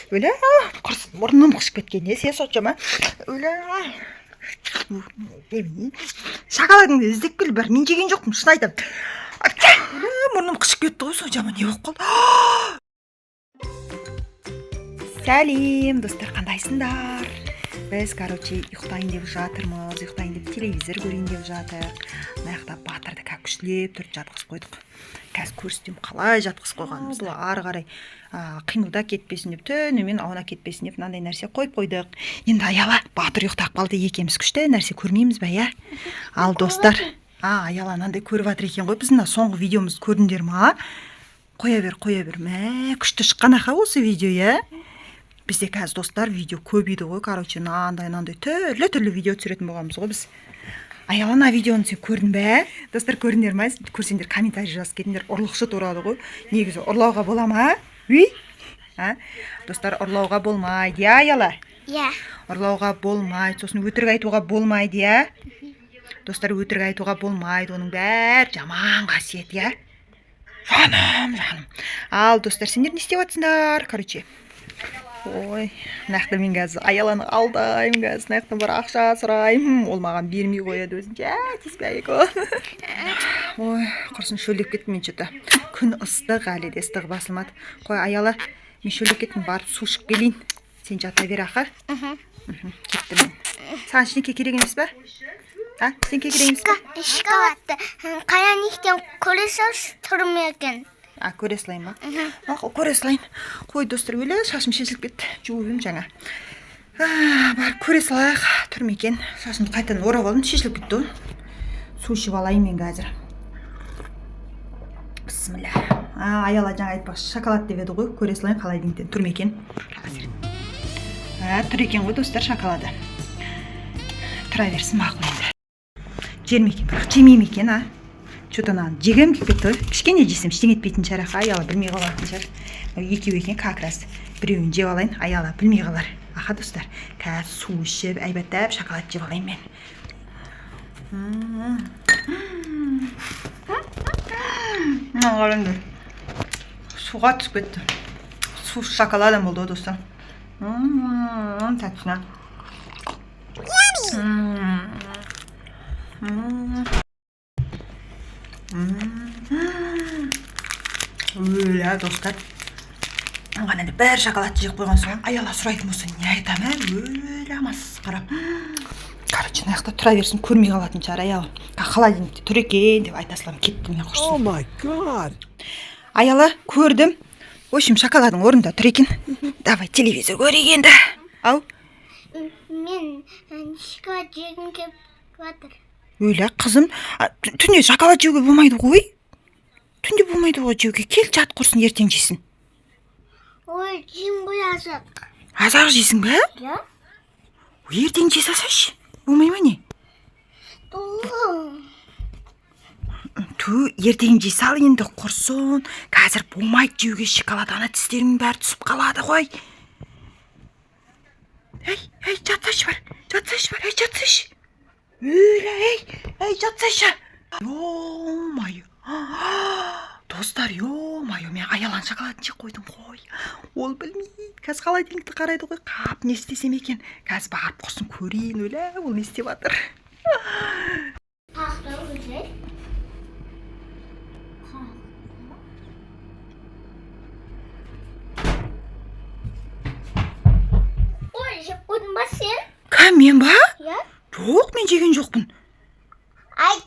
Өлә, құрсын, мұрным қышып кеткен не сен соншама? Өлә, шоколадыңды іздеп кел, бір мен жеген жоқпын, шын айтамын. Өлә, мұрным қышып кетті ғой соншама, не болып қалды? Сәлем, достар, қандайсыңдар? Біз, короче, ұйықтайын деп жатырмыз, ұйықтайын деп телевизор көрейін деп жатыр. Мына жақта Батырды как күштілеп түріп жатқызып қойдық. Қазір көрсетемін қалай жатқызып қойғанымызды. Бұл ары қарай қимылдап кетпесін деп, түнімен аунап кетпесін деп мынандай нәрсе қойып қойдық. Енді, Аяла, Батыр ұйықтап қалды, екеуміз күшті нәрсе көрмейміз ба, иә? Ал, достар, Аяла мынандай көріп жатыр екен ғой. Біздің мына соңғы видеомызды көрдіңдер ма? Қоя бер, қоя бер. Мә, күшті шыққан аха осы видео, иә. Бізде қазір, достар, видео көбейді ғой, короче, мынандай мынандай түрлі түрлі видео түсіретін болғанбыз ғой біз. Аяла, ана видеоны сен көрдің бе? Достар, көрдіңдер ма? Көрсеңдер, комментарий жазып кетіңдер. Ұрлықшы туралы ғой. Негізі ұрлауға бола ма, уй, а? Достар, ұрлауға болмайды, иә, Аяла? Иә. Ұрлауға болмайды, сосын өтірік айтуға болмайды, иә. Достар, өтірік айтуға болмайды, оның бәрі жаман қасиет, иә. Жаным, жаным. Ал, достар, сендер не істеп жатсыңдар? Короче, ой, мына жақта мен қазір Аяланы алдаймын, қазір мына жақтан бір ақша сұраймын, ол маған бермей қояды өзінше. Ә, тиіспей. Ой, құрсын, шөлдеп кеттім мен. Че-то күн ыстық, әлі де ыстығы басылмады. Қой, Аяла, мен шөлдеп кеттім, барып су ішіп келейін, сен жата бер, аха. Кеттім мен. Саған ештеңке керек емес па, а? Ештеңке керек емес па? Шоколадты қаян көре салшы, тұр ма екен. А, көре салайын ба? Мақұл, көре салайын. Қой, достар, өле, шашым шешіліп кетті, жуып едім жаңа. Барып көре салайық, тұр ма екен. Шашымды қайтадан орап алдым, шешіліп кетті ғой. Су ішіп алайын мен қазір. Бісміллә. Аяла жаңа айтпақшы, шоколад деп еді ғой, көре салайын холодильниктен тұр ма екен қазір. Тұр екен ғой, достар, шоколады. Тұра берсін, мақұл енді. Жер ме екен, бірақ жемей ме екен, а? Че-то мынаны жегім келіп кетті ғой. Кішкене жесем, ештеңе етпейтін шығар, аха. Аяла білмей қалатын шығар. Мынау екеу екен, как раз біреуін жеп алайын, Аяла білмей қалар, аха. Достар, қазір су ішіп, әйбаттап шоколад жеп алайын мен. Мына қараңдар, суға түсіп кетті, су с шоколадом болды ғой, достар. Тәттісін. Өлә, достар, оған енді бір шоколадты жеп қойған соң, Аяла сұрайтын болса, не айтамын, ә? Өлә, масқара. Короче, мына жақта тұра берсін, көрмей қалатын шығар Аяла. Холодильникте тұр екен деп айта саламын. Кеттім мен, құрсын. Oh my God. Аяла, көрдім. В общем, шоколадың орнында тұр екен. Давай телевизор көрейік енді. Ау. Мен шоколад жегім келіп жатыр. Өлә, қызым, түнде шоколад жеуге болмайды ғой, түнде болмайды ғой жеуге. Кел, жат, құрсын, ертең жейсің. Ой, жеймін ғой азық. Аз-ақ жейсің ба? Иә. Ертең жей салсайшы, болмай ма, не? Ту. Ту, ертең жей сал енді, құрсын. Қазір болмайды жеуге шоколад, ана тістеріңнің бәрі түсіп қалады ғой. Ей, ей, жатсайшы, бар, жатсайшы, бар, ей, жатсайшы. Өлә, ей, ей, жатсайшы. Ё-моё, достар, ё-моё, мен Аяланың шоколадын жеп қойдым ғой, ол білмейді. Қазір холодильникті қарайды ғой. Қап, не істесем екен қазір? Барып, құрсын, көрейін. Өлә, ол не істеп жатыр? Қақты өзі. Қақты. Ой, жеп қойдың ба сен? Кім, мен ба? Иә. Жоқ, мен жеген жоқпын. Айт,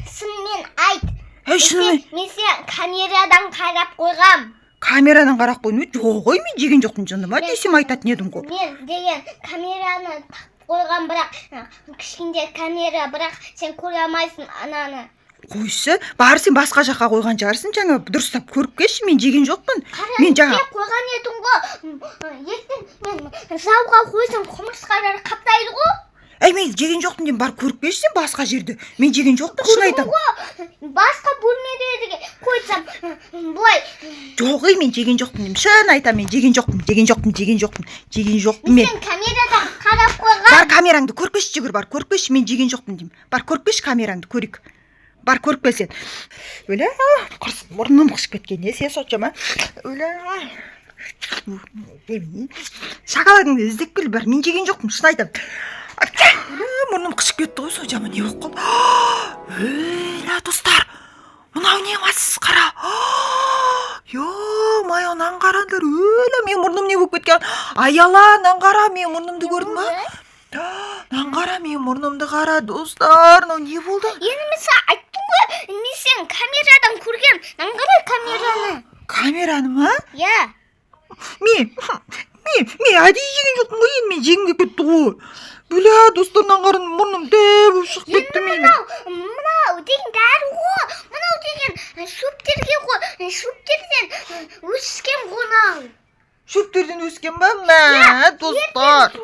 шынымен айт. Ей, шынымен. Мен сен камерадан қарап қойғам. Камерадан қарап қойдым. Жоқ ой, мен жеген жоқпын, жынды ма? Десем, айтатын едім ғой. Мен деген камераны тағып қойған, бірақ кішкентай камера, бірақ сен көре алмайсың ананы. Қойшы, бар, сен басқа жаққа қойған шығарсың. Жаңа дұрыстап көріп келші, мен жеген жоқпын. Мен жаңа Холодильникке қойған едің ғой. Ертең мен залға қойсам, құмырсқалар қаптайды ғой. Әй, мен жеген жоқпын деймін, барып көріп келші сен басқа жерде. Мен жеген жоқпын, шын айтамын. Ғой, басқа бөлмелерге қойсам, былай. Жоқ ей, мен жеген жоқпын деймін, шын айтамын, мен жеген жоқпын, жеген жоқпын, жеген жоқпын, жеген жоқпын мен. Сен камерадан қарап қойған. Бар, камераңды көріп келші, жүгір, бар, көріп келші, мен жеген жоқпын деймін. Бар, көріп келші, камераңды көрейік. Бар, көріп кел сен. Өлә, құрсын, мұрным қышып кеткен не сен соншама? Өлә. Шоколадыңды іздеп кел, бар. Мен жеген жоқпын, шын айтамын. Мұрным қышып кетті ғой, сол жаман не болып қалды? Өлә, достар, мынау не, масқара? Ё-моё, мынаны қараңдар. Өлә, менің мұрным не болып кеткен? Аяла, мынаны қара, менің мұрнымды көрдің ба? Мынаны қара, менің мұрнымды қара, достар, мынау не болды? Енді мен саған айттым ғой, мен сен камерадан көргем. Мынаны қара, камераны. Камераны ма? Иә. Мен әдейі жеген жоқпын ғой, енді мен жегім келіп кетті ғой. Бля, достар, мынаны қараңдар, мұрным дәу болып шығып кетті менің. Мынау деген дәрі ғой. Мынау деген шөптерге ғой, шөптерден өскен ғой мынау. Шөптерден өскен ба? Мә, достар.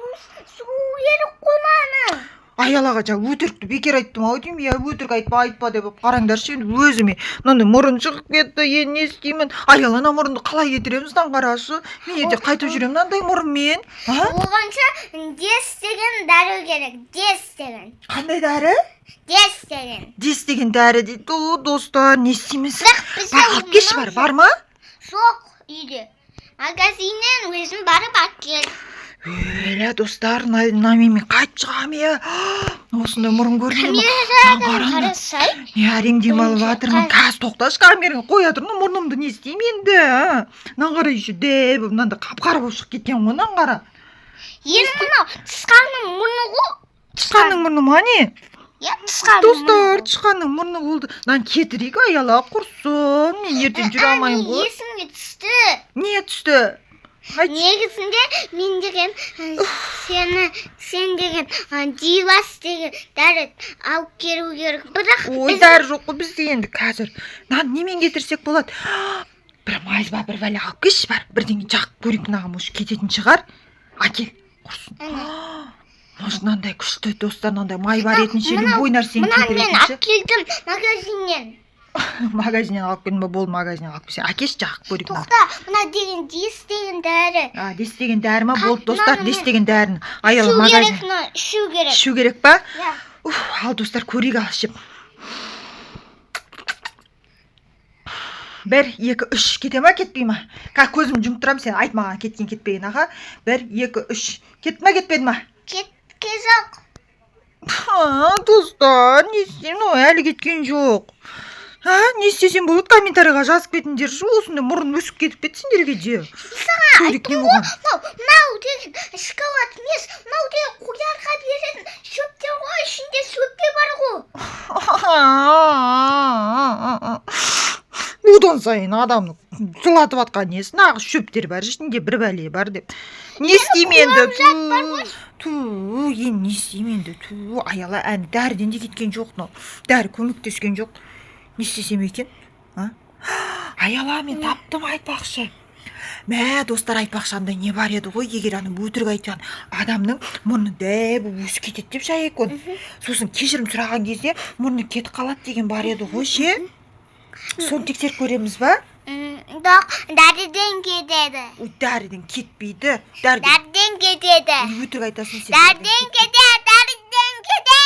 Су керек қой мынаны. Аялаға жаңа өтірікті бекер айттым ау деймін, иә. Өтірік айтпа, айтпа деп. Қараңдаршы, енді өзіме мынандай мұрын шығып кетті, енді не істеймін? Аяла, ана мұрынды қалай кетіреміз? Мынаны қарашы, мен ертең қайтып жүремін мынандай мұрынмен, а? Оғанша дес деген дәрі керек, дес деген. Қандай дәрі? Дес деген. Дес деген дәрі дейді. О, достар, не істейміз? Бірақ бізде Бар, алып келші. мынау Бар ма? Жоқ үйде. Магазиннен өзім барып алып кел. Өлә, достар, мына мен қайтып шығамын, иә? Осындай мұрын көрдіңдер ма? Камерадан Мынаны қараңдар. қарасай. Мен әрең демалып Бірінші жатырмын. Қазір, тоқташы, камераңды қоя тұр. Мына мұрнымды не істеймін енді, а? Мынаны қара, еще дәу болып, мынандай қап қара болып шығып кеткен ғой, мынаны қара. Енді мынау тышқанның мұрны ғой. Тышқанның мұрны ма, не? Иә, тышқанның. Достар, тышқанның мұрны болды. Мынаны кетірейік, Аяла, құрсын, мен ертең жүре алмаймын ғой. Есіме түсті. Не түсті? Айтшы. Негізінде мен деген сені, сен деген дивас деген дәрі алып келу керек, бірақ Ой, дәрі жоқ қой бізде. Енді қазір мынаны немен кетірсек болады? Бір мазь ба, бір бәле алып келші, бар, бірдеңе жағып көрейік мынаған, может, кететін шығар. Әкел, құрсын. Может, мынандай күшті, достар, мынандай май бар етін ше, любой нәрсені Мынаны мен кетіретін ше. алып келдім магазиннен. Магазиннен алып келдің ба? Болды, магазиннен алып келсең, әкелші, жағып көрейік мынаны. Тоқта, мына деген дес деген дәрі. А, дес деген дәрі ма? Болды, достар, Мынаны дес мен деген дәріні Аяла ішу магазин керек, мына ішу керек. Ішу керек па? Иә. Уф, ал, достар, көрейік, ал, ішіп. Бір, екі, үш, кете ма, кетпей ма? Қазір көзімді жұмып тұрамын, сен айт маған кеткен, кетпеген, аға. Бір, екі, үш, кетті ма, кетпеді ма? Кеткен жоқ. А, достар, не істеймін? Ну, әлі кеткен жоқ, а? Не істесем болады? Комментарийға жазып кетіңдерші. Осындай мұрын өсіп кетіп кетті сендерге де. Көрейік, не болған. Мынау деген шоколад емес, мынау деген қоянға беретін шөптер ғой, ішінде шөпте бар ғой. Одан сайын адамны жылатып жатқан несі? Нағыз шөптер бар ішінде, бір бәле бар деп. Не істеймін енді? Ту, ту, енді не істеймін енді? Ту, Аяла, әні дәріден де кеткен жоқ мынау, дәрі көмектескен жоқ. Не істесем екен, а? Аяла, мен таптым, айтпақшы. Мә, достар, айтпақшы, андай не бар еді ғой, егер ана өтірік айтқан адамның мұрны дәу болып өсіп кетеді деп ше, екен, сосын кешірім сұраған кезде мұрны кетіп қалады деген бар еді ғой ше. Соны тексеріп көреміз ба? Жоқ, дәріден кетеді. Ой, дәріден кетпейді, дәріден. Дәріден кетеді. Ой, өтірік айтасың сен. Дәріден кетеді, дәріден кетеді.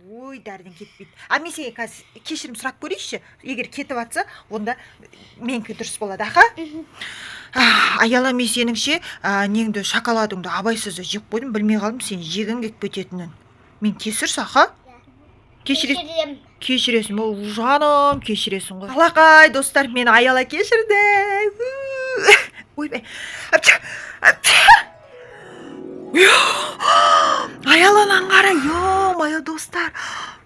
Ой, дәріден кетпейді. А мен сенен қазір кешірім сұрап көрейінші, егер кетіп жатса, онда менікі дұрыс болады, аха. А, Аяла, мен сенің ше, неңді, шоколадыңды абайсызда жеп қойдым, білмей қалдым сен жегің келіп кететінін. Мен кешірші, аха. Кешірем. Кешіресің ба, жаным? Кешіресің ғой. Алақай, достар, мені Аяла кешірді. Ойбай. Апча, апча. Аяла, мынаны қара, ё-моё, достар,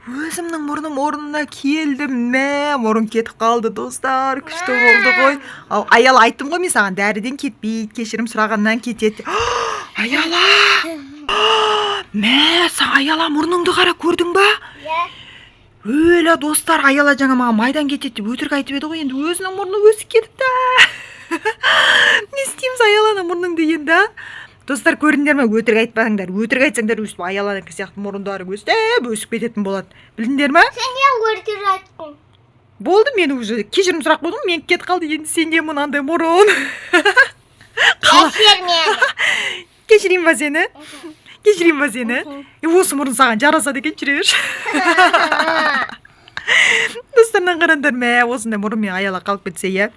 өзімнің мұрным орнына келді. Мә, мұрын кетіп қалды, достар, күшті болды ғой. Ал, Аяла, айттым ғой мен саған, дәріден кетпейді, кешірім сұрағаннан кетеді. Аяла, мә, Аяла, мұрныңды қара, көрдің ба? Иә. Өлә, достар, Аяла жаңа маған майдан кетеді деп өтірік айтып еді ғой, енді өзінің мұрны өсіп кетіпті. Не істейміз, Аяланы, мұрныңды енді, а? Достар, көрдіңдер ме? Өтірік айтпаңдар. Өтірік айтсаңдар, өстіп Аяланікі сияқты мұрындарың өстіп өсіп кететін болады, білдіңдер ма? Сен не өтірік айттың? Болды, мен уже кешірім сұрап қойдым, мен кетіп қалды. Енді сенде мынандай мұрын. Кешір мені. Кешірейін ба сені? Кешірейін ба сені? Е, осы мұрын саған жарасады екен, жүре берші. Достар, мынаны қараңдар, мә, осындай мұрынмен Аяла қалып кетсе, иә.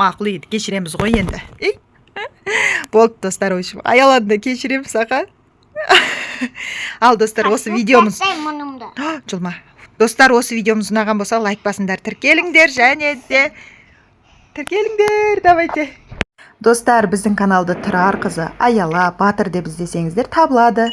Мақұл, енді кешіреміз ғой енді. Ей, болды, достар, в общем, Аяланы да кешіреміз аға. Ал, достар, осы видеомыз Тастаймын мұнымды. Жұлма. Достар, осы видеомыз ұнаған болса, лайк басыңдар, тіркеліңдер және де тіркеліңдер. Давайте, достар, біздің каналды Тұрар қызы, Аяла, Батыр деп іздесеңіздер, табылады.